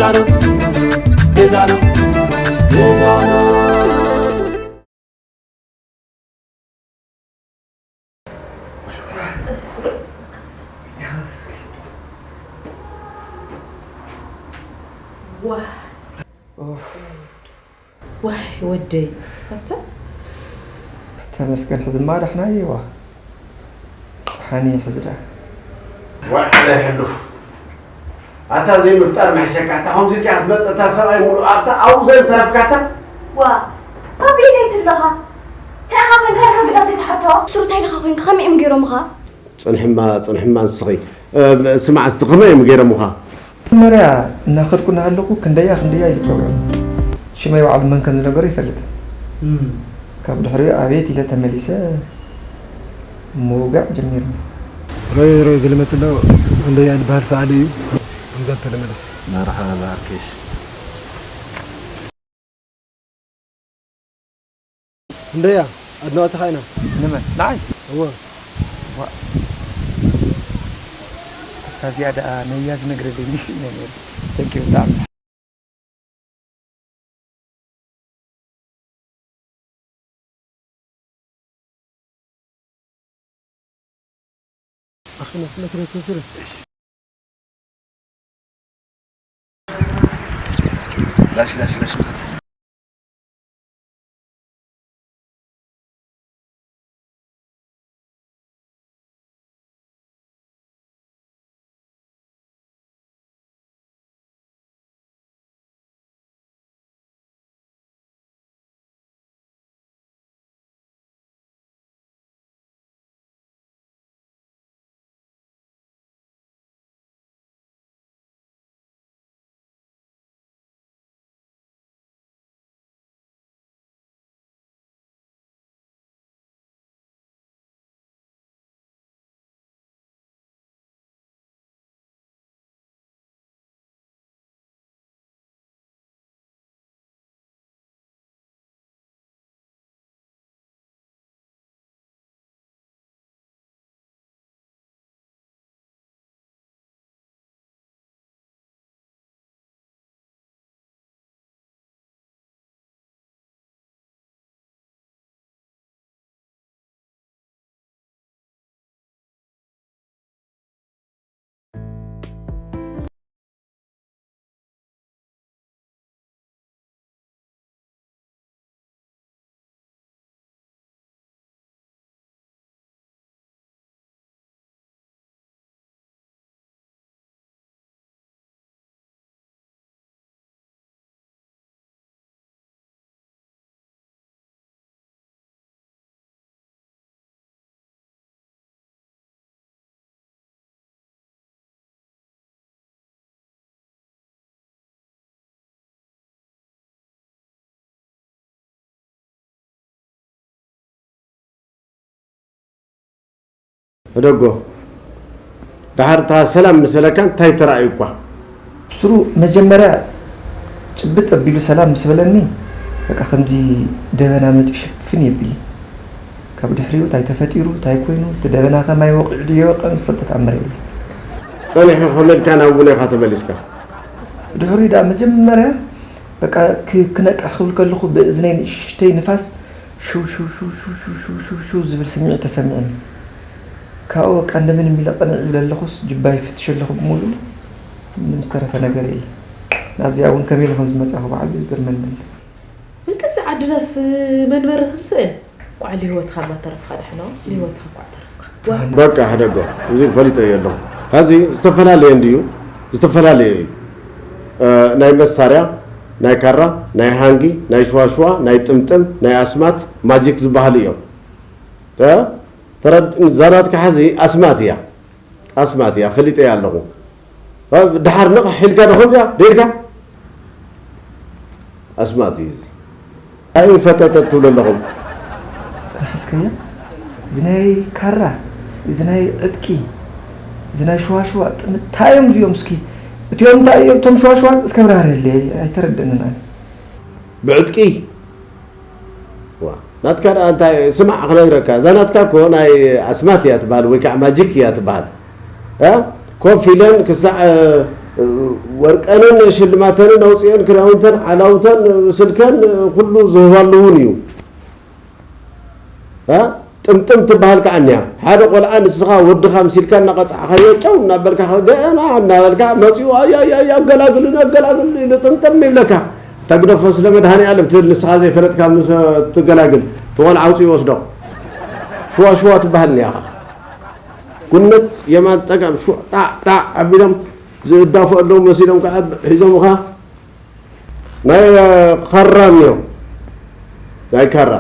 ገዛኖ፣ ገዛኖ፣ ገዛኖ። ዋይ ወደይ ኣታ ተመስገን ሕዝማ ዳሕና እየዋ ሓኒ ሕዝዳ ዋዕለ ሕሉፍ ኣታ ዘይምፍጣር መሕሸካ ኣታ ከምዚ ኢልካ ክትመፅእ እታ ሰብኣይ ሙሉእ ኣብታ ኣብኡ ዘይምተረፍካታ ዋ ኣብ ቤት ኣይትብለኻ እንታይ ኢኻ ኮንካ ኢኻ ግዳ ዘይትሓቶ ስሩ እንታይ ኢኻ ኮንካ ከመይ እዮም ገይሮምኻ ፅንሕማ ፅንሕማ ንስኺ ስማዕ እስቲ ከመይ እዮም ገይሮምኻ መጀመርያ እናኸድኩ እናሃለኹ ክንደያ ክንደያ ኢሉ ፀውዑ ሽመይ ባዕሉ መን ከም ዝነገሮ ይፈልጥ ካብ ድሕሪኡ ኣቤት ኢለ ተመሊሰ ምውጋዕ ጀሚርና ሮይ ሮይ ግልመት ኣሎ ክንደያ ዝበሃል ሰዓሊ እዩ ከምዛ ተለመደ መርሓባ ብኣርኬሽ ክንደያ ኣድነቐትኻ ኢና ንመን ንዓይ እወ እታ እዚኣ ደኣ ነያ ዝነግረለይ ስኢነ ነይረ ተንኪ ብጣዕሚ ህደጎ፣ ደሓር እታ ሰላም ምስ በለካ እንታይ ተራእዩኳ? ብስሩ መጀመርያ ጭብጥ ኣቢሉ ሰላም ምስ በለኒ በቃ ከምዚ ደበና መፂኡ ሽፍን የቢሊ። ካብ ድሕሪኡ እንታይ ተፈጢሩ እንታይ ኮይኑ እቲ ደበና ከ ማይ ወቒዑ ድዩ ኣይወቐን ዝፈልጦ ተኣምር የብለይ። ጸኒሑ ከመይ ኢልካ ናብ ቡኔኻ ተመሊስካ? ብድሕሪኡ ደኣ መጀመርያ በቃ ክነቅሕ ክብል ከለኹ ብእዝነይ ንእሽተይ ንፋስ ሽው ሽው ሽው ሽው ዝብል ስምዒት ተሰሚዑኒ። ካብኡ በቃ እንደምንም ኢለ ቅንዕ ኢለ ኣለኹስ ጅባይ ይፍትሽ ኣለኹ ብምሉኡ ምንም ዝተረፈ ነገር የለን። ናብዚኣ እውን ከመይ ኢለ ከም ዝመጻኹ ባዕሉ ይገርመኒ ኣሎ። ምንቅስቃስ ዓድናስ መንበሪ ክንስእን ኳዕ ልህይወትካ እማ ተረፍካ ድሕኖ ልህይወትካ ኳዕ ተረፍካ ዋ በቃ ሕደጎ እዚ ፈሊጠዮ ኣለኹ። ሐዚ ዝተፈላለየ እንድዩ ዝተፈላለየ እዩ። ናይ መሳርያ፣ ናይ ካራ፣ ናይ ሃንጊ፣ ናይ ሽዋሽዋ፣ ናይ ጥምጥም፣ ናይ ኣስማት ማጂክ ዝበሃሉ እዮም። እዛ ናትካ ሐዚ ኣስማት እያ። ኣስማት እያ ፈሊጠያ ኣለኹ። ደሓር ንቕሕ ኢልካ ዶ ከምዚኣ ደይርካ ኣስማት እዩ እዚ። ኣይፈጠጠት ትብሉ ኣለኹም። ጽናሕ እስከ እዚ ናይ ካራ፣ እዚ ናይ ዕጥቂ፣ እዚ ናይ ሽዋሽዋ ጥምት እንታይ እዮም እዚኦም እስኪ እቲኦም እንታይ እዮም እቶም ሽዋሽዋ እስከ ብራህርህለይ ኣይተረደንን ኣነ። ብዕጥቂ ዋ ናትካ ደኣ እንታይ ስማዕ ክነግረካ እዛ ናትካ እኮ ናይ ኣስማት እያ ትበሃል ወይ ከዓ ማጂክ እያ ትበሃል እ ኮፍ ኢለን ክሳዕ እ ወርቀንን ሽልማተንን ኣውፅኤን ክዳውንተን ዓላውተን ስልከን ኩሉ ዝህባሉ እውን እዩ። እ? ጥምጥም ትበሃል ከዓ እኒያ። ሓደ ቆልዓ ንስኻ ወድኻ ምሲልካ እናቐፃዕኻዮ ጨው እናበልካ ገና እናበልካ መፂኡ ኣያያያ ኣገላግልን ኣገላግልን ኢሉ ጥምጥም ይብለካ። ተግደፎ ስለ መድሃኒኣለም ትብል ንስኻ ዘይፈለጥካ ምስ ትገላግል ትቆልዓ ኣውፅኡ ይወስዶ። ሽዋ ሽዋ ትበሃል እኒያ። ጉነት የማን ጸጋም ሽዋ ጣዕ ጣዕ ኣቢሎም ዝእዳፉ ኣለዉ መሲሎም ከዓ ሒዞምኻ ናይ ካራ እኒኦ ናይ ካራ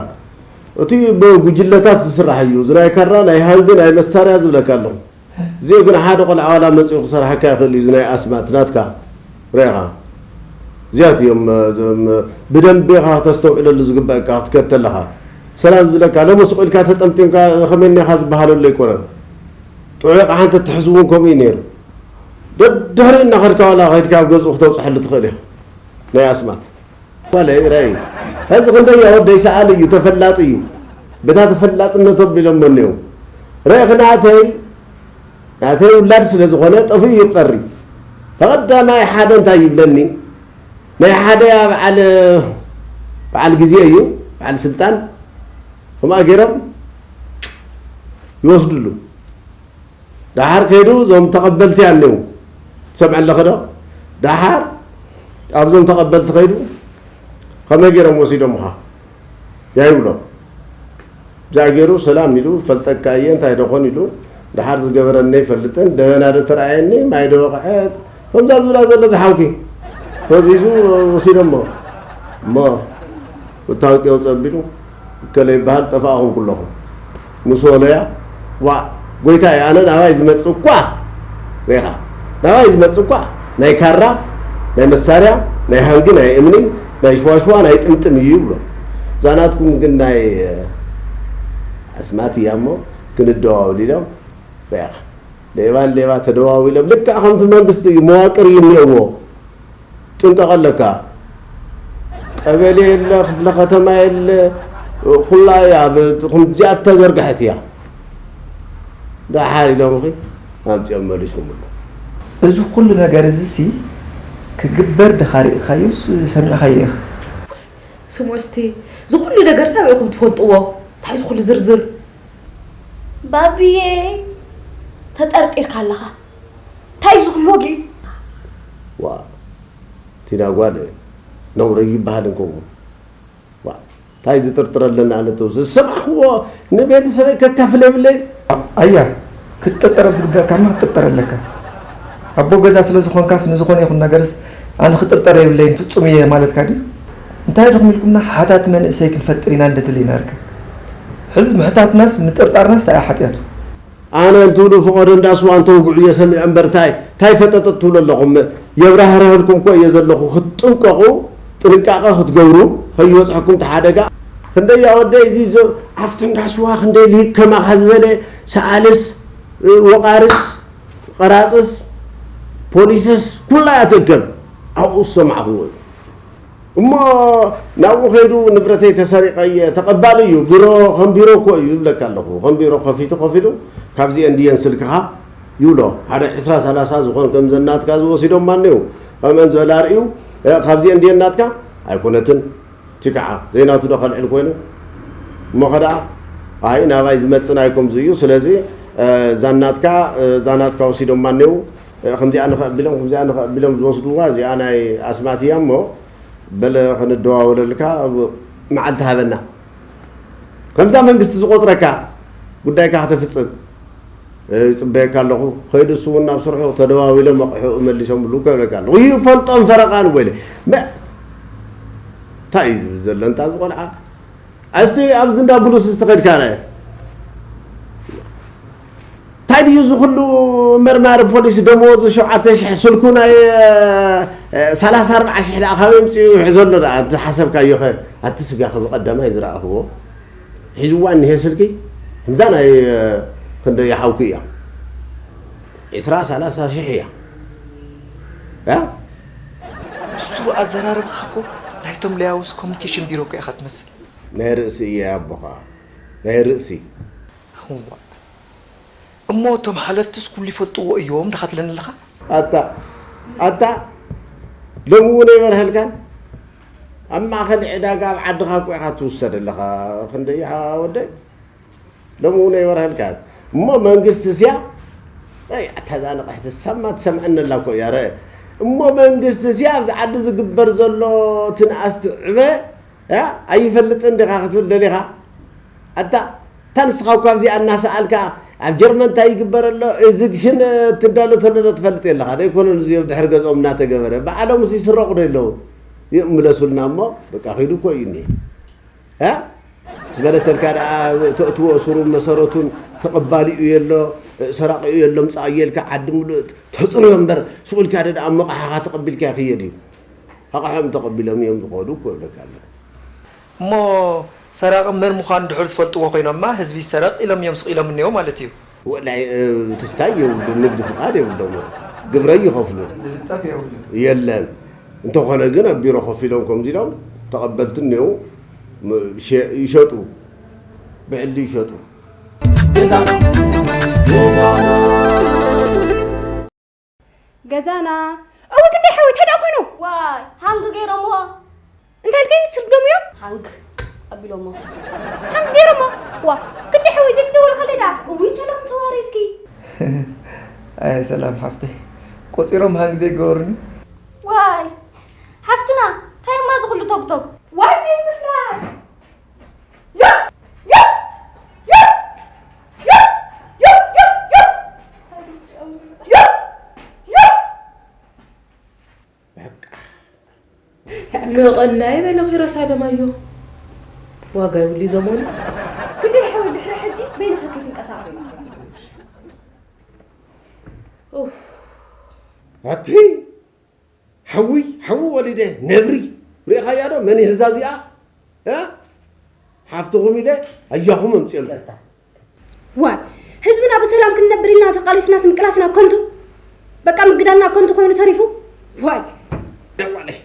እቲ ብጉጅለታት ዝስራሕ እዩ። እዚ ናይ ካራ ናይ ሃንግ ናይ መሳርያ ዝብለካ ኣለኹ። እዚኦ ግን ሓደ ቆልዓ ዋላ መጺኡ ክሰርሓካ ይኽእል እዩ። እዚ ናይ ኣስማት ናትካ ርኢኻ እዚኣት እዮም እዞም ብደንቢ ኢኻ ከተስተውዕለሉ ዝግበእካ ክትከድ ተለኻ ሰላም ዝብለካ ሎሚ ስቕ ኢልካ ተጠምጢምካ ከመይ እኒኻ ዝበሃለሉ ኣይኮነን። ጥዑይ ኣቕሓ እንተትሕዝ እውን ከምኡ እዩ ነይሩ። ደድሕሪ እናኸድካ ዋላ ከይድካ ኣብ ገዝኡ ክተውፅሐሉ ትኽእል ኢኻ ናይ ኣስማት ጓለይ ራይ ሐዚ ክንደይ ወደይ ሰኣሊ እዩ ተፈላጢ እዩ በታ ተፈላጥነቱ ኣቢሎሞ እኒው ራይ ክናተይ ናተይ ውላድ ስለ ዝኾነ ጠፊኡ እዩ ቀሪ ተቐዳማይ ሓደ እንታይ ይብለኒ ናይ ሓደ በዓል በዓል ግዜ እዩ በዓል ስልጣን ከምኣ ገይሮም ይወስድሉ ደሓር ከይዱ እዞም ተቐበልቲ ኣለው ትሰምዐ ኣለኺ ዶ? ደሓር ኣብዞም ተቐበልቲ ከይዱ ከመይ ገይሮም ወሲዶምኻ? ያ ይብሎ። ብዛዕ ገይሩ ሰላም ኢሉ ፈልጠካ እየ እንታይ ዶ ኾን ኢሉ ደሓር ዝገበረኒ ኣይፈልጥን ደበና ዶ ተረኣየኒ ማይ ዶ ወቕዐ ከምዛ ዝብላ ዘሎ ዝሓውኪ ፈዚዙ ወሲዶሞ እሞ መታወቂያኡ ጸቢሉ እከለ ይበሃል ጠፋእኹም ኩለኹም ምስ ወለያ ዋእ ጎይታየ ኣነ ናባይ ዝመጽእ እኳ ሪኢኻ ናባይ ዝመጽእ እኳ ናይ ካራ ናይ መሳርያ ናይ ሃንጊ ናይ እምኒ ናይ ሽዋሽዋ ናይ ጥምጥም እዩ ይብሎ እዛ ናትኩም ግን ናይ ኣስማት እያ እሞ ክንደዋውል ኢሎም ሪኢኻ ሌባን ሌባ ተደዋዊሎም ልክዕ ከምቲ መንግስቲ እዩ መዋቅር እዩ እኒኦዎ ጥንቀቕ ኣለካ ቀበሌ የለ ክፍለ ከተማ የለ ኩላ እያ ከምዚኣ ተዘርግሐት እያ ደሓር ኢሎም ኺ ኣምፂኦም መሊሶምሉ እዚ ኩሉ ነገር እዚ ሲ ክግበር ድኻ ርኢኻዮስ ሰሚዕኻዮ ኢኻ ስሙ እስቲ እዚ ኩሉ ነገር ሳብ ኢኹም ትፈልጥዎ እንታይ እዚ ኩሉ ዝርዝር ባብየ ተጠርጢርካ ኣለኻ እንታይ እዚ ኩሉ ወግዒ ዋ ቲና ጓል ነውሪ ይበሃል እንከምኡ ዋ እንታይ ዝጥርጥር ኣለና ኣነ ተውስ ዝሰማዕኽዎ ንቤተሰበይ ከካፍል የብለይ ኣያ ክትጥርጠር ኣብ ዝግበእካማ ክትጥርጠር ኣለካ ኣቦ ገዛ ስለ ዝኾንካስ ንዝኾነ ይኹን ነገርስ ኣነ ክጥርጠር የብለይን ፍጹም እየ ማለትካ ድዩ እንታይ ድኹም ኢልኩምና ሓታት መንእሰይ ክንፈጥር ኢና እንደትል ኢና ርከብ ሕዚ ምሕታትናስ ምጥርጣርናስ ኣያ ሓጢኣቱ ኣነ እንትብሉ ፍቐዶ እንዳ ስዋ እንተውግዑ እየ ሰሚዐ እምበር ታይ ታይ ፈጠጠጥ ትብሉ ኣለኹም የብራህርሀልኩም እኮ እየ ዘለኹ ክትጥንቀቑ ጥንቃቐ ክትገብሩ ከይወፅሐኩም እቲ ሓደጋ ክንደይ ኣወደይ እዚ ኣብቲ እንዳ ስዋ ክንደይ ልሂቅ ከማኻ ዝበለ ሰኣልስ ወቓርስ ቐራፅስ ፖሊስስ ኩላ እያ ትእከብ ኣብኡ ዝሰማዕኽዎ እዩ እሞ ናብኡ ከይዱ ንብረተይ ተሰሪቐ እየ ተቐባሊ እዩ ቢሮ ከም ቢሮ እኮ እዩ ይብለካ ኣለኹ ከም ቢሮ ከፊቱ ከፊሉ ካብዚኤን ድየን ስልክኻ ይብሎ ሓደ ዕስራ ሰላሳ ዝኾን ከም ዘናትካ ዝወሲዶማ እኒው ከምአን ዝበለ ኣርእዩ ካብዚኤን ድየን ናትካ ኣይኮነትን እቲ ከዓ ዘይናቱ ዶ ከልዕል ኮይኑ እሞ ኸደኣ ኣይ ናባይ ዝመፅእ ናይ ከምዚ እዩ ስለዚ ዛናትካ ዛናትካ ወሲዶማ እኒው ከምዚኣ ንኸ ኣቢሎም ከምዚኣ ንኸ ኣቢሎም ዝወስድዋ እዚኣ ናይ ኣስማት እያ እሞ በለ ክንደዋወለልካ መዓልቲ ሃበና ከምዛ መንግስቲ ዝቆፅረካ ጉዳይካ ከተፍፅም ይፅበየካ ኣለኹ ከይዱ እሱ እውን ናብ ስርሑ ተደዋዊሎም ኣቕሑ መሊሶምሉ ከብለካ ኣለኹ ይፈልጦም ፈረቓ ንበለ እንታይ እዩ ዝብል ዘሎ እንታ ዝቆልዓ እስቲ ኣብዚ እንዳ ብሉስ ዝተኸድካ ናይ እንታይ ድዩ እዚ ኩሉ መርማሪ ፖሊስ ደመወዙ ሸውዓተ ሽሕ ስልኩ ናይ ሰላሳ ኣርብዓ ሽሕ ደኣ ካበይ ምፅኡ ይሕዘሎ ደኣ እቲ ሓሰብካዮ ኸ ኣቲ ስጋኺ ብቐዳማይ ዝረኣኽዎ ሒዝዋ እኒሄ ስልኪ ከምዛ ናይ ክንደይ ሓውኪ እያ ዒስራ ሰላሳ ሽሕ እያ ያ እሱ ኣዘራርባኻ እኮ ናይቶም ለያውስ ኮሚኒኬሽን ቢሮ እኮ ኢኻ ትመስል። ናይ ርእሲ እየ ኣቦኻ ናይ ርእሲ። እዋ እሞ እቶም ሓለፍትስ ኩሉ ይፈልጥዎ እዮም ድኻ ትብለኒ ኣለኻ? ኣታ ኣታ ሎሚ እውን ኣይበርሀልካን። ኣብ ማእኸል ዕዳጋ ኣብ ዓድኻ እኮ ኢኻ ትውሰድ ኣለኻ። ክንደይ ኢኻ ወደይ? ሎሚ እውን ኣይበርሀልካን። እሞ መንግስቲ ስያ፣ ኣይ፣ ኣታ እዛ ንቕሕቲ ሳማ ትሰምዐኒ ኣላ እኮ እያ፣ ርአ። እሞ መንግስቲ ስያ ኣብዚ ዓዲ ዝግበር ዘሎ ትንኣስ ትዕበ፣ ያ፣ ኣይፈልጥን ዲኻ ክትብል ደሊኻ? ኣታ፣ እታ ንስኻ እኳ ኣብዚኣ እናሰኣልካ፣ ኣብ ጀርመን እንታይ ይግበር ኣሎ፣ ኤግዚቢሽን፣ እ፣ ትዳሎ ተሎ ዶ ትፈልጥ የለኻ? ዶ ኣይኮነን እዚ ኣብ ድሕሪ ገዝኦም እናተገበረ? በዓሎምስ ይስረቑ ዶ የለዉ? ይምለሱልና እሞ፣ በቃ፣ ኺዱ እኮ እዩ እኒሄ። እ? ዝመለሰልካ ደኣ፣ ተእትዎ ሱሩን መሰረቱን ተቐባሊኡ የሎ፣ ሰራቂኡ የሎ፣ ምጻእ እየልካ፣ ዓዲ ምሉእ ተጽርዮ እምበር፣ ስቕ ኢልካ ደኣ መቕሓኻ ተቐቢልካ ይኽየድ እዩ። ኣቕሖም ተቐቢሎም እዮም ዝኸዱ እኮ እብለካ ኣለኹ። እሞ ሰራቒ መን ምዃኑ ድሑር ዝፈልጥዎ ኮይኖምማ፣ ህዝቢ ይሰረቕ ኢሎም እዮም ስቕ ኢሎም እኒኦ ማለት እዩ። ወላይ፣ እ፣ ክስታይ የብሉን፣ ንግዲ ፍቓድ የብሎምን፣ ግብሪ ኣይኸፍሉን። ዝልጠፍ የብሉን። የለን። እንተኾነ ግን ኣብ ቢሮ ኮፍ ኢሎም ከምዚ ኢሎም ተቐበልቲ እኒኦ፣ ም-፣ ሸ-፣ ይሸጡ፣ ብዕሊ ይሸጡ። ገዛና። ገዛና። እወ፣ ክንደይ ሓወይ፣ እንታይ ደኣ ኮይኑ? ዋይ፣ ሃንግ ገይሮምዎ። እንታይ ኢልኪ? ስርዶም እዮም? ሃንግ ኣቢሎሞ። ሃንግ ገይሮሞ? ዋ፣ ክንደይ ሓወይ፣ ዘይትደውል ከለይ ደኣ። እውይ፣ ሰላም ተዋሪድኪ። ኣይ፣ ሰላም ሓፍተይ። ቆጺሮም ሃንግ ዘይገበሩኒ? ዋይ፣ ሓፍትና፣ እንታይ እማ እዚ ኩሉ ቶብቶብ? ዋይ፣ ዘይምፍላጥ። በቃ። ምቕናይ በለ ኪሮስ ኣለማዮ። ዋጋ ይብሉ ዘመኑ። ክንደይ ሓወይ ድሕሪ ሕጂ በይንኻ ከይትንቀሳቐስ። ኡፍ። ኣቲ ሓዊ፣ ሓዊ ወሊደ ነብሪ። ርኢኻያ ዶ መን ይሕዛ እዚኣ? እ? ሓፍትኹም ኢለ ኣያኹም ኣምፅኤልኩም። ዋይ፣ ህዝብና ብሰላም ክንነብር ኢልና ተቃሊስናስ ምቅላስና ከንቱ፣ በቃ ምግዳልና ከንቱ ኮይኑ ተሪፉ። ዋይ። ደዋለይ።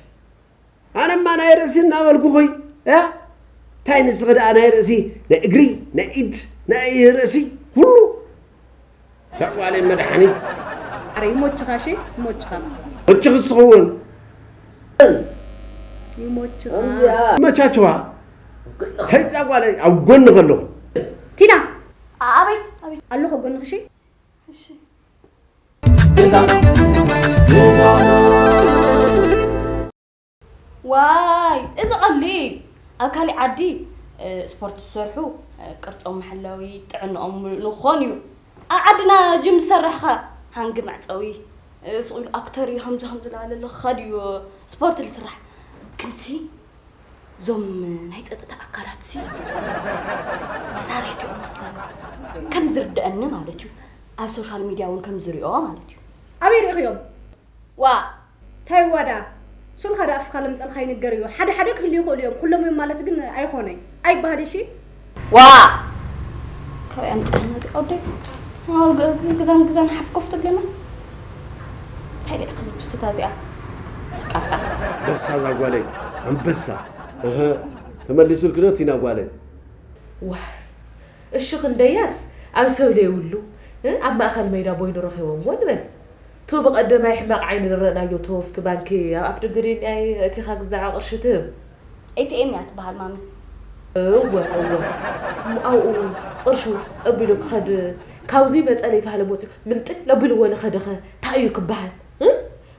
ኣነማ ናይ ርእሲ እናበልኩ ኹይ፣ እ? እንታይ ንስኺ ደኣ ናይ ርእሲ፣ ናይ እግሪ፣ ናይ ኢድ፣ ናይ ርእሲ፣ ኩሉ። ደዋለይ መድሓኒት። ኣረ ይሞችኻ፣ እሺ? ይሞችኻ። ሞችኽስ ክኸውን። ይሞችኻ። መቻችዋ። ሰይጣ ጓለይ፣ ኣብ ጎኒ ከለኹ። ቲና። ኣቤት፣ ኣቤት። ኣለኹ ኣብ ጎንኺ፣ እሺ? እሺ። ዋይ፣ እዚ ቀሊል። ኣብ ካሊእ ዓዲ፣ እ፣ ስፖርት ዝሰርሑ፣ እ፣ ቅርጾም መሐለዊ፣ ጥዕንኦም ንኾን እዩ። ኣብ ዓድና ጅም ዝሰርሕ ኸ ሃንጊ መዕጸዊ፣ እ፣ ስቕ ኢሉ ኣክተር እዩ፣ ከምዚ ከምዚ እናበለ ዝኸድ እዩ ስፖርት ዝስራሕ። ክንሲ እዞም ናይ ጸጥታ ኣካላት ሲ መሳርሕቲ እዮም መስለኒ። ከም ዝርድአኒ ማለት እዩ። ኣብ ሶሻል ሚድያ እውን ከም ዝሪኦ ማለት እዩ። ኣበይ ርኢኽዮም? ዋ! እንታይ ዋ ደኣ? ሱልኻ ደኣ ኣፍካ ለምጸልካ ይንገር እዩ። ሓደ ሓደ ክህልዩ ይኽእሉ እዮም። ኩሎም እዮም ማለት ግን ኣይኾነይ። ኣይበሃል እሺ? ዋ! ካበይ ኣምጻእና እዚ ኣወደይ? ኣብ ገ-፣ ግዛን ግዛን ሓፍ ኮፍ ትብለና? እንታይ ደኣ ክዝብስታ እዚኣ? ቃቃ። በሳ እዛ ጓለይ፣ ኣንበሳ። እህ፣ ተመሊሱልኪ ዶ ቲና ጓለይ? ዋይ፣ እሺ ክንደያስ ኣብ ሰብ ለይብሉ፣ እ፣ ኣብ ማእከል ሜዳ ቦይኑ ረኺቦምዎ ንበል። ቱ ብቐደማይ ሕማቕ ዓይኒ ዝረእናዮ ቱ ኣብቲ ባንኪ ኣብ ኣፍ ደገ ደይ ናይ እቲኻ ግዛዖ ቅርሺ ትህብ? ኤ ቲ ኤም እያ ትበሃል ማሚ። እወ፣ እወ። እሞ ኣብኡ ቅርሺ ውፅእ ኣቢሉ ክኸድ፣ ካብዚ መፀ ለይተባህለ መፂኡ ምንጥል ኣቢልዎ ለኸደኸ ታይ እዩ ክበሃል? እ?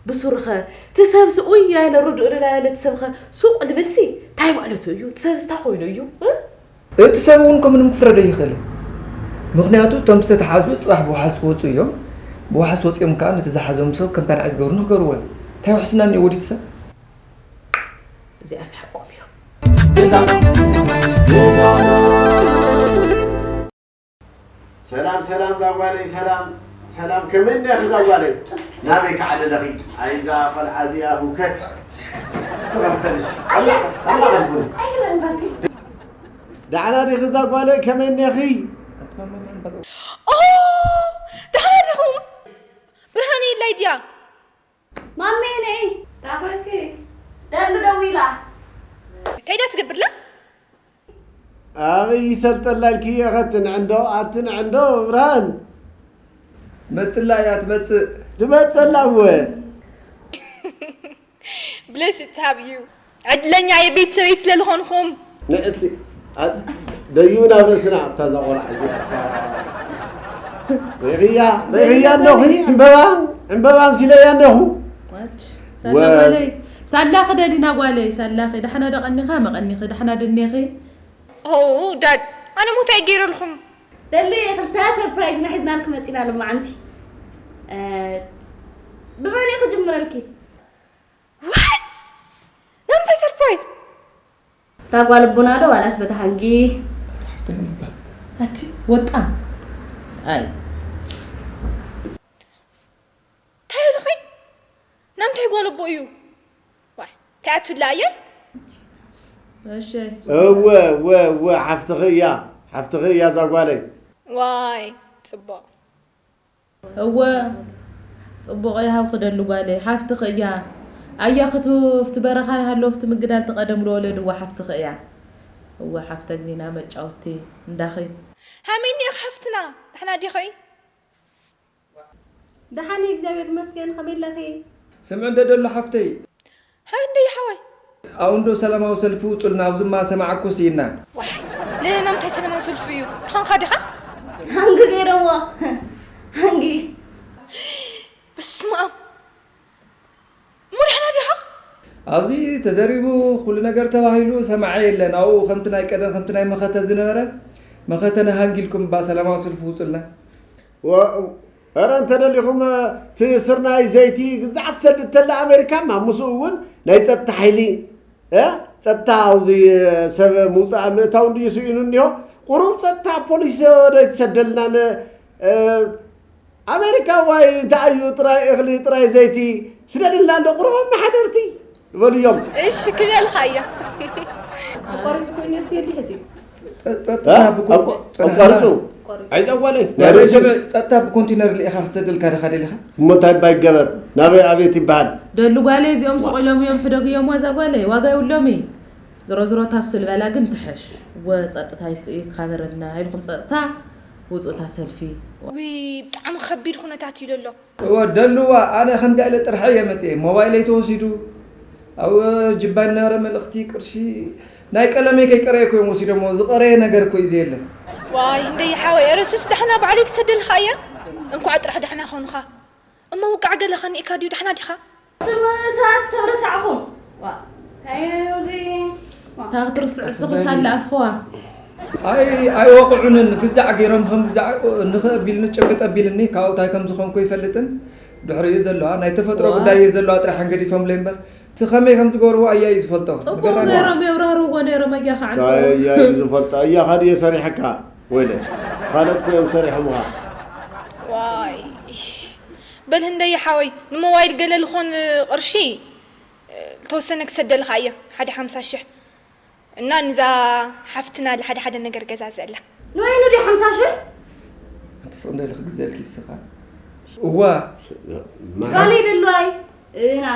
ብሱርኸ፣ እቲ ሰብሲ ኡይ ያለ ርድኡልና ያለ እቲ ሰብኸ ሱቕ ልብልሲ ታይ ማለቱ እዩ? እቲ ሰብስ ታይ ኮይኑ እዩ? እ? እቲ ሰብ እውን ከምኡንም ክፍረዶ ኣይኽእልን። ምኽንያቱ እቶም ዝተተሓዙ ፅባሕ ብዋሓስ ክወፁ እዮም። ብዋሓስ ወፂኦም ከዓ ነቲ ዝሓዞም ሰብ ከምታ ንዓይ ዝገብሩ ንክገብርዎ እዮም። እንታይ ውሕስና እኒኦ ወዲት ሰብ? እዚኣስ ሓቆም እዮም። ሰላም፣ ሰላም፣ ዛጓለይ፣ ሰላም፣ ሰላም፣ ከመይ እኒኣኺ ዛጓለይ? ናበይ ከዓ ደለኺ? ኣይዛ ቖልዓ እዚኣ ህውከት። እስቲ ቐምጠልሽ። ኣላ፣ ኣላ ቐልቡን። ኣይረን ባቢ። ደሓና ዲኺ ዛጓለይ፣ ከመይ እኒኣኺ? ኦ፣ ደሓና ዲኹም? ብርሃን የላይ ድያ? ማሜ ንዒ። እንታይ ኮንኪ? ደሉ ደዊላ። እንታይ ድያ ትገብርላ? ኣበይ ይሰልጠላ ኢልኪ ኢኺ? ኣቲ ንዕንዶ፣ ኣቲ ንዕንዶ ብርሃን። መጽላ እያ ትመጽእ። ትመጽእ ኣላ እወ። Blessed to have you. ዕድለኛ እየ ቤተሰበይ ስለ ዝኾንኹም። ንእስቲ ደዩ ናብ ርእስና ኣብታ እዛ ቆልዓ እዚኣ ሪኽያ ሪኽያ ኣለኹ። ዕምበባ ዕምበባ ኣምሲለያ ኣለኹ። ሳላ ጓለይ ሳላኺ ደሊና ጓለይ ሳላኺ ዳሕና ደቐኒኻ መቐኒኺ ዳሕና ድኔኺ። ኦ ዳድ ኣነ ሞታይ ገይረልኹም። ደሊ ክልተ ሰርፕራይዝ ና ሒዝናልኪ መፂና ሎማዓንቲ። ብመን እየ ክጅምረልኪ? What? ንምንታይ ሰርፕራይዝ? እታ ጓል ኣቦና ዶ ዋላስ በታ ሓንጊ? ኣቲ ወጣ ኣይ እንታይ ኢልኺ? ንምንታይ ጓል ኣቦ እዩ? ዋይ እንታይ ኣትብላ እየ? እሺ እወ እወ እወ ሓፍትኺ እያ ሓፍትኺ እያ እዛ ጓለይ። ዋይ ፅቡቕ እወ ፅቡቕ ይሃብኺ ደሉ ጓለይ ሓፍትኺ እያ ኣያ ክቱ ፍቲ በረኻ ይሃሎ ፍቲ ምግዳል ትቐደም ዝወለድዋ ሓፍትኺ እያ እወ ሓፍተግኒና መጫወቲ እንዳኺ ሃመይኒ ኢኺ ሓፍትና ደሕና ዲኺ ደሓን እየ እግዚኣብሔር ይመስገን ከመይ ኣለኺ ስምዒ እንደ ደሎ ሓፍተይ ሃይ እንደይ ሓወይ ኣብኡ እንዶ ሰላማዊ ሰልፊ ውፁልና ኣብዚማ ሰማዕኩ ስኢና ዋይ ለለና ምንታይ ሰላማዊ ሰልፊ እዩ ትኾንካ ዲኻ ሃንጊ ገይረዎ ሃንጊ በስመ ኣብ እሞ ደሕና ዲኻ ኣብዚ ተዘሪቡ ኩሉ ነገር ተባሂሉ ሰማዐ የለን ኣብኡ ከምቲ ናይ ቀደም ከምቲ ናይ መኸተ ዝነበረ መኸተ ንሃንጊ ኢልኩም እባ ሰላማዊ ሰልፊ ውፁልና ኧረ እንተደሊኹም እቲ ስርናይ ዘይቲ ግዛዕ ትሰድድ ተላ ኣሜሪካ እማ ምስኡ እውን ናይ ፀጥታ ሓይሊ እ ፀጥታ ኣብዚ ሰብ ምውፃእ ምእታው እንድዩ ስኢኑ እኒሆ ቁሩብ ፀጥታ ፖሊስ ዶ ኣይትሰደልናን ኣሜሪካ ዋይ እንታይ እዩ ጥራይ እኽሊ ጥራይ ዘይቲ ስደድልና እንዶ ቁሩብ ኣመሓደርቲ በልዮም። እሺ ክበልካ እየ። ኣቋሪጹ ኮይኑ እሱ የድሊ ሕዚ። ጸጥታ ብኮንት ኣቋርጹ። ኣይዛ ጓለይ ናይ ናይ ርእሲ ስምዕ ጸጥታ ብኮንቲነር ልኢኻ ክትሰደልካ ዲኻ ደሊኻ? እሞ እንታይ እባ ይገበር ናበይ ኣቤት ይበሃል። ደሉ ጓለይ እዚኦም ስቕ ኢሎም እዮም ሕደግዮምዋ እዛ ጓለይ ዋጋ የብሎምይ። ዝሮ ዝሮ ታሱ ልበላ ግን ትሕሽ ወ ጸጥታ ይካበረልና ኢልኩም ጸጥታ ውጹ እታ ሰልፊ። ውይ ብጣዕሚ ከቢድ ኩነታት እዩ ዘሎ። እወ ደሉዋ ኣነ ከምዚኣ ኢለ ጥርሐ እየ መፅየ ሞባይለይ ተወሲዱ ኣብ ጅባይ ነበረ መልእኽቲ ቅርሺ ናይ ቀለመይ ከይቀረየ እኮ እዮም ወሲዶሞ ዝቀረየ ነገር እኮ እዩ ዘየለ ዋይ እንደይ ሓወይ ኧረ ሱስ ዳሕና ባዕለይ ክሰደልካ እየ እንኳዕ ጥራሕ ዳሕና ኮንኻ እሞ ውቃዕ ገለ ከኒእካ ድዩ ዳሕና ዲኻ ትምሳት ሰብ ረሳዕኹም ዋ ካየዚ ታክትርስዕ ስኽሽ ኣለኣፍኽዋ ኣይ ኣይወቕዑንን ግዛዕ ገይሮም ከም ግዛዕ ንኽእ ኣቢልኒ ጭብጥ ኣቢልኒ ካብኡ ታይ ከም ዝኾንኩ ይፈልጥን ድሕሪኡ ዘለዋ ናይ ተፈጥሮ ጉዳይ እየ ዘለዋ ጥራሕ ኣንገዲፎምለይ እምበር እቲ ከመይ ከም ዝገብርዎ ኣያ እዩ ዝፈልጦ ጽቡቕ ገይሮም የብራህርዎ ነይሮም ኣያ ከዓ እንታይ ኣያ እዩ ዝፈልጦ ኣያ ካድየ ሰሪሐካ ወይለ ካልኦት ኮይኖም ሰሪሖምኻ ዋይ በል ህንደይ ሓወይ ንሞባይል ገለ ልኾን ቅርሺ ዝተወሰነ ክሰደልኻ እየ ሓደ ሓምሳ ሽሕ እና ንዛ ሓፍትና ለሓደ ሓደ ነገር ገዛዝእላ። ንወይኑ ድዩ ሓምሳ ሽሕ? ኣቲ ስቕ እንዳለ ክግዘልኪ ይስኻ። እዋ። ፋለይ ደልዋይ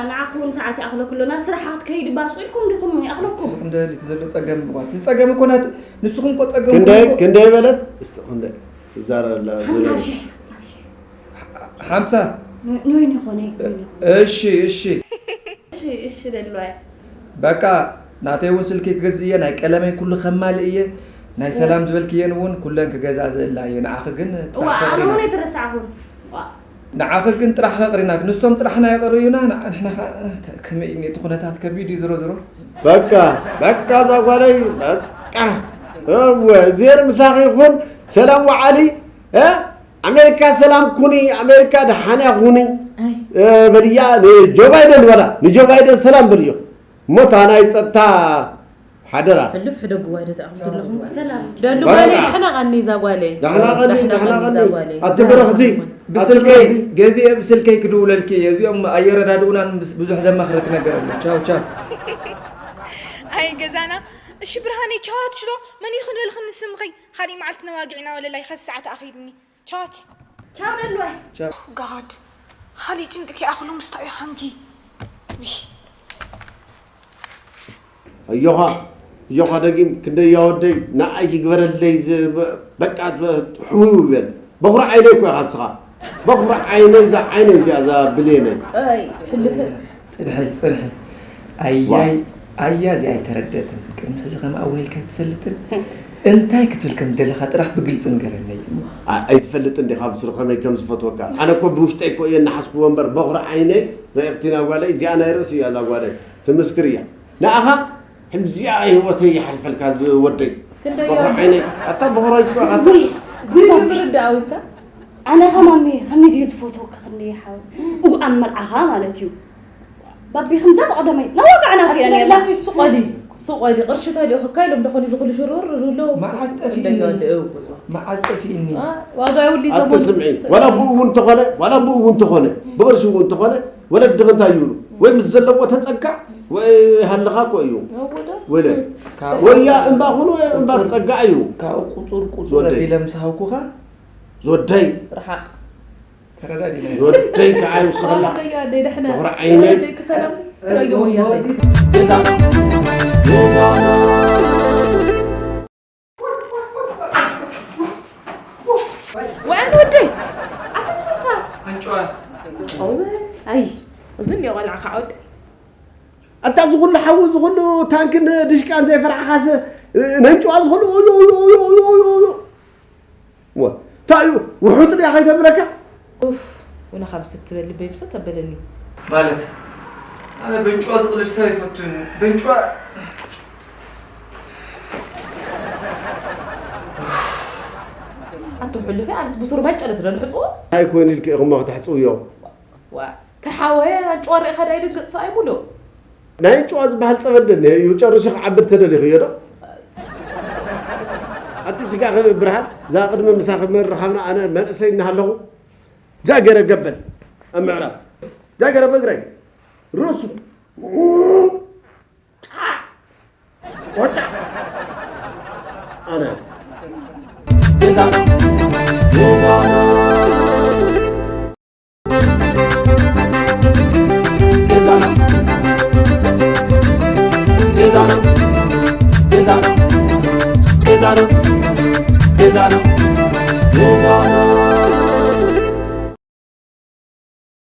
ንዓኹ እውን ሰዓት ይኣኽለኩ ኣሎ ናብ ስራሓ ክትከይድ እባ ስቕ ኢልኩም ዲኹም ይኣኽለኩም። ስቕ እንዳለ እቲ ዘሎ ጸገም እዋ እቲ ጸገም እኮ ናት ንስኹም እኮ ጸገም ክንደይ ክንደይ በለት? እስቲ ክንደይ ትዛረብ ኣላ። ሓምሳ ሽሕ። ሓምሳ ንወይኒ ይኾነ። እሺ እሺ። እሺ እሺ ደልዋይ በቃ ናተይ እውን ስልኪ ክገዝእ እየ፣ ናይ ቀለመይ ኩሉ ከማልእ እየ፣ ናይ ሰላም ዝበልክየን እውን ኩለን ክገዛዝእላ እየ። ንዓኺ ግን ጥራሕ እዋ ኣነ ከቕሪና እውን ኣይተረሳዕኹን። ዋ ንዓኺ ግን ጥራሕ ከቕሪና፣ ንሶም ጥራሕ ናይ የቕርዩና፣ ንዓ- ንሕና ኸ- ተ- ከመይ እዩ ነቲ ኩነታት ከቢድ እዩ ዝሮ ዝሮ። በቃ በቃ እዛ ጓለይ በቃ እወ እግዚኣብሔር ምሳኺ ይኹን። ሰላም ወዓሊ እ ኣሜሪካ ሰላም ኩኒ ኣሜሪካ ደሓንያ ኩኒ ኣይ እ፣ በልያ ንጆ ባይደን በላ ንጆ ባይደን ሰላም በልዮ። እሞ እታ ናይ ጸጥታ ሓደራ። ሕልፍ ሕደግዋ ዶ ተኣኽምቱ ኣለኹም ሰላም ደሉ በቃ። ጓለይ ደሕና ቐኒ እዛ ጓለይ ዳሕና ቐኒ፣ ደሕና ዳሕና ቐኒ። እዛ ቐኒ። ጓለይ ኣቲ እዛ ብርኽቲ፣ ጓለይ። ኣቲ ብስልከይ ብርኽቲ። ገዚኤ ብስልከይ ክድውለልኪ እየ። እዚኦም ኣየረዳድኡናን ምስ- ብዙሕ ዘማኽረኪ ነገር ኣሎ። ቻው ቻው። ኣይ ገዛና እሺ ብርሃነይ ቻዋት ሽሎ መን ይኽን በልኽኒ ስምኺ ካሊእ መዓልቲ ነዋግዕና ወለላይ ኸዚ ሰዓት ኣኺድኒ ቻዋት ቻው ደልዋይ ጋድ ኻሊእ ጭንቂ ከይኣኽሎም ስታዩ ሓንጂ እዮኻ እዮኻ ደጊም ክንደይ ያወደይ ንዓይ ይግበረለይ በቃ ሕውው ይበል በኹሪ ዓይነይ እኮ ኢኻ ንስኻ በኹሪ ዓይነይ እዛ ዓይነይ እዚኣ እዛ ብሌነይ ትልፍእ ፅንሐይ ፅንሐይ ኣያይ ኣያ እዚኣ ኣይተረደትን። ቅድሚ ሕዚ ከምኣ እውን ኢልካ ኣይትፈልጥን። እንታይ ክትብል ከም ዝደለኻ ጥራሕ ብግልፂ ንገረኒ እሞ። ኣይትፈልጥን ዲኻ ብስሩ ከመይ ከም ዝፈትወካ? ኣነ እኮ ብውሽጠይ እኮ እየ እናሓስኩዎ እምበር በኹሪ ዓይነይ ረኢኽቲና ጓለይ፣ እዚኣ ናይ ርእሲ እያ እዛ ጓለይ፣ ትምስክር እያ። ንኣኻ ከምዚኣ ህይወተይ ይሓልፈልካ ዝወደይ በኹሪ ዓይነይ። ኣታ በኹራይ እኮ ኢኻ። ውይ፣ ዝገብር እንዳኣውካ። ኣነ ከማሚ ከመይ ድዩ ዝፈትወካ ክንደይ ሓው። እው ኣብ መርዓኻ ማለት እዩ። ባቢ ከምዛ ብቐደመይ ናዋጋዕና ኣቲ ከይዳ ነይርና። ለፍላፊ ሱቐሊ፣ ሱቐሊ፣ ቅርሺ ተልእኽካ ኢሎም ደኾን እዩ ዝኹሉ ሽሩር ዝብሎ። መዓስ ጠፊእኒ? እንደገና እው ጉዞ። መዓስ ጠፊእኒ? አ፣ ዋጋ ይውል እዩ ኣቲ ዘመኑ። ስምዒ፣ ዋላ ብኡ እውን ተኾነ፣ ዋላ ብኡ እውን ተኾነ፣ ብቕርሺ እውን ተኾነ፣ ወለድኺ እንታይ ይብሉ? ወይ ምስ ዘለዎ ተጸጋዕ፣ ወይ ሃልኻ እኮ እዩ። እው ዶ? ወለ። ካብ ወያ እምባ ኹኑ እምባ ትጸጋዕ እዩ። ካብኡ ቁጹር ቁጹር ወደይ። ኣቢለ ምስ ሃብኩኻ? ዝወደይ። ርሓቕ። ተረዳዲና። ዝወደይ ከዓ ይውስኸላ። ኣደይ፣ ኣደይ፣ ደሕና። በኹሪ ዓይነይ። ኣደይ፣ ክሰላም። ራዮ ወያኸይ። ገዛና፣ ገዛና። ወኣን ወደይ፣ ኣታ ትኾንካ? ኣንጭዋ። ጨው፣ ኣይ፣ እዚ እንዲዮ ቆልዓ ከዓ ወደይ። ኣታ እዚ ኩሉ ሓዊ፣ እዚ ኩሉ ታንክን ድሽቃን ዘይፈራሕኻስ፣ ነንጭዋ እዚ ኩሉ፣ ኡዩ፣ ኡዩ፣ ኡዩ፣ ኡዩ፣ ኡዩ። ወ-፣ እንታይ እዩ? ውሑጥ ድያ ከይተብለካ? ኡፍ፣ ወላ ካብ ስትበል ልበይ ምሰ ተበለኒ። ማለት፣ ኣነ በንጭዋ ዝቕልድ ሰብ ኣይፈቱን። በንጭዋ ኣንቱም ሕሉፍ፣ ኣነስ ብሱሩ ባጨለት ዶ ንሕጽቦ? እንታይ ኮይኑ ኢልኪ ኢኹሞ ከተሕጽውዮ? ዋ፣ ተሓወየ ኣንጭዋ ርኢኻ ዳይ ድንግጽ ሰብኣይ ሙሉእ። ናይ ኣንጭዋ ዝበሃል ጸበል ደልየ እዩ፣ ጨርሹ ክዓብድ ተደሊኽዮ ዶ? ኣቲ ስጋኺ ብርሃን፣ እዛ ቅድሚ ምሳኺ መርኻብና ኣነ መንእሰይ እናሃለኹ፣ ጃገረ ገበል ኣብ ምዕራብ፣ ጃገረ በግራይ፣ ርእሱ፣ ጫ፣ ወጫ፣ ኣነ። ገዛና፣ ገዛና። ገዛና፣ ገዛና፣ ገዛና፣ ገዛና።